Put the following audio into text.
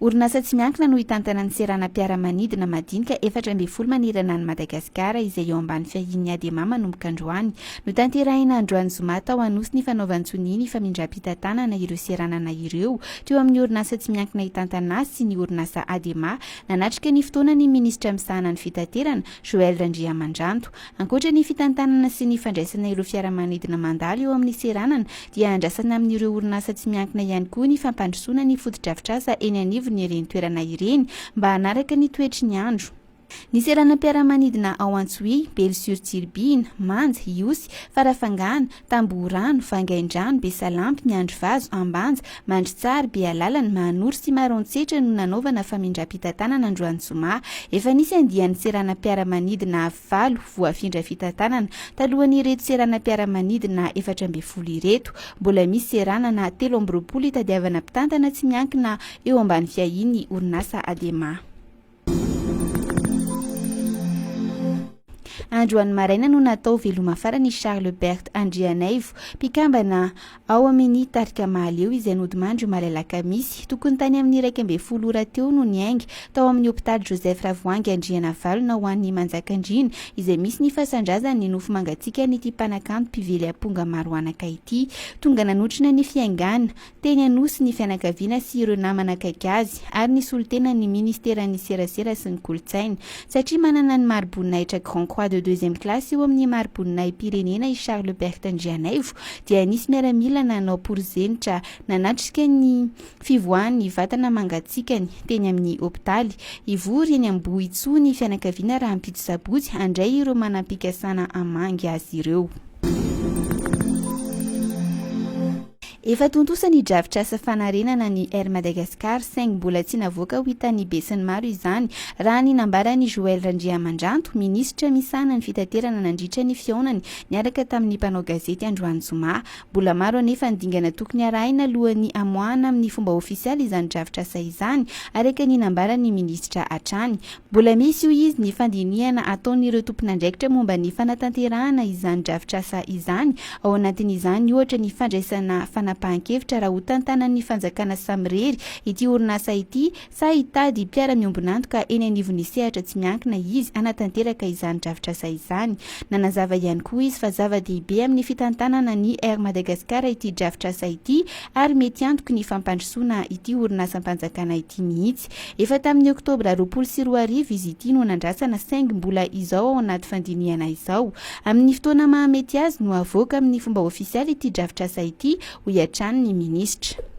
Orinasa tsy miankina no hitantana ny seranam-piaramanidina madinika 14 manerana an'i Madagasikara izay eo ambany fiahian'ny Adema manomboka androany. Notanterahina androany zoma tao Anosy ny fanaovan-tsonia ny famindram-pitantanana ireo seranana ireo teo amin'ny orinasa tsy miankina hitantana azy sy ny orinasa Adema. Nanatrika ny fotoana ny minisitra misahana ny fitaterana, Joël Randriamandranto. Ankoatra ny fitantanana sy ny fandraisana ireo fiaramanidina mandalo eo amin'ny seranana dia andrasana amin'ireo orinasa tsy miankina ihany koa ny fampandrosoana ny fotodrafitrasa eny anivon'ireny toerana ireny mba hanaraka ny toetry ny andro. Ny seranam-piaramanidina ao Antsohihy, Belo sur Tsiribihina, Manja, Ihosy, Farafangana, Tambohorano, Vangaindrano, Besalampy, Miandrivazo, Ambanja, Mandritsara, Bealalana, Mahanoro sy Maroantsetra no nanaovana famindram-pitantanana androany zoma. Efa nisy andiany seranam-piaramanidina valo voafindra fitantanana talohan'ireto seranam-piaramanidina 14 ireto. Mbola misy seranana 23 itadiavana mpitantana tsy miankina eo ambany fiahian'ny orinasa Adema. Androany maraina no natao veloma farany i Charles Bert Andrianaivo, mpikambana ao amin'ny tarika Mahaleo izay nodimandry omaly alakamisy. Tokony tany amin'ny 11 ora teo no niainga tao amin'ny hopitaly Joseph Ravoahangy Andrianavalona ho an'i Manjakandriana izay misy ny fasan-drazany ny nofo mangatsiakan'ity mpanakanto mpively amponga maro anaka ity. Tonga nanotrona ny fiaingàna Teny Anosy ny fianakaviana sy ireo namana akaiky azy ary ny solontenan'ny ministeran'ny serasera sy ny kolontsaina. Satria manana ny mari-boninahitra Grand Croix de deuxième classe eo amin'ny mari-boninahi-pirenena i Charles Berthe Andrianaivo dia nisy miaramila nanao porizenitra nanatrika ny fivoahan'ny vatana mangatsiakany teny amin'ny hopitaly. Hivory eny Ambohitsoa ny fianakaviana rahampitso sabotsy handray ireo manam-pikasana hamangy azy ireo. Efa tontosa ny drafitrasa fanarenana ny Air Madagascar saingy mbola tsy navoaka ho hitan'ny besinimaro izany, raha ny nambaran'i Joël Randriamandranto, minisitra misahana ny fitaterana nandritra ny fihaonany niaraka tamin'ny mpanao gazety androany zoma. Mbola maro anefa ny dingana tokony arahina alohan'ny hamoahana amin'ny fomba ofisialy izany drafitrasa izany, araka ny nambaran'ny minisitra hatrany. Mbola misy, hoy izy, ny fandinihana ataon'ireo tompon'andraikitra momba ny fanatanterahana izany drafitrasa izany, ao anatin'izany ohatra ny fandraisana fanapahan-kevitra raha hotantanan'ny fanjakana samirery ity orinasa ity sa hitady mpiara-miombon'antoka eny anivon'ny sehatra tsy miankina izy hanatanteraka izany drafitrasa izany. Nanazava ihany koa izy fa zava-dehibe amin'ny fitantanana ny Air Madagascar ity drafitrasa ity ary mety antoky ny fampandrosoana ity orinasam-panjakana ity mihitsy. Efa tamin'ny oktobra 2020 izy ity no nandrasana saingy mbola izao ao anaty fandinihana izao. Amin'ny fotoana mahamety azy no havoaka amin'ny fomba ofisialy ity drafitrasa ity, hoy hatrany ny minisitra.